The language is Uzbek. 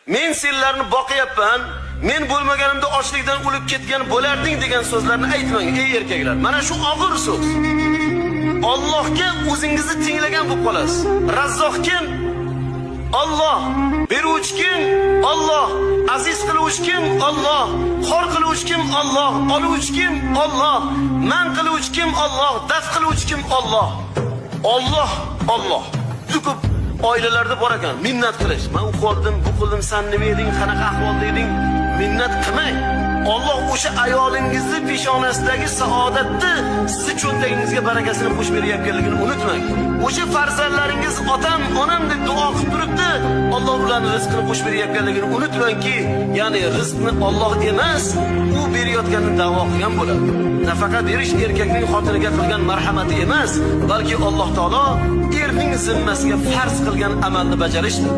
Men senlarni boqyapman, men bo'lmaganimda ochlikdan o'lib ketgan bo'larding degan so'zlarni aytmang, ey erkaklar. Mana shu og'ir so'z. Allohga o'zingizni tenglagan bo'lib qolasiz. Razzoq kim? Alloh. Beruvchi kim? Alloh. Aziz qiluvchi kim? Alloh. Xor qiluvchi kim? Alloh. Oluvchi kim? Alloh. Man qiluvchi kim? Alloh. Daf qiluvchi kim? Alloh. Alloh, Alloh. Juda ko'p oilalarda bor ekan minnat qilish. Men u qildim, bu qildim, san nima eding, qanaqa ahvolda eding? Minnat qilmang. Alloh o'sha ayolingizni peshonasidagi saodatni sizni cho'ntagingizga barakasini qo'shib berayotganligini unutmang. O'sha farzandlaringiz otam, onam deb duo qilib turibdi, Alloh ularni rizqini qo'shib berayotganligini unutmangki, ya'ni rizqni Alloh emas, u berayotganini da'vo qilgan bo'ladi. Nafaqa berish erkakning xotiniga qilgan marhamati emas, balki Alloh taolo erning zimmasiga farz qilgan amalni bajarishdir.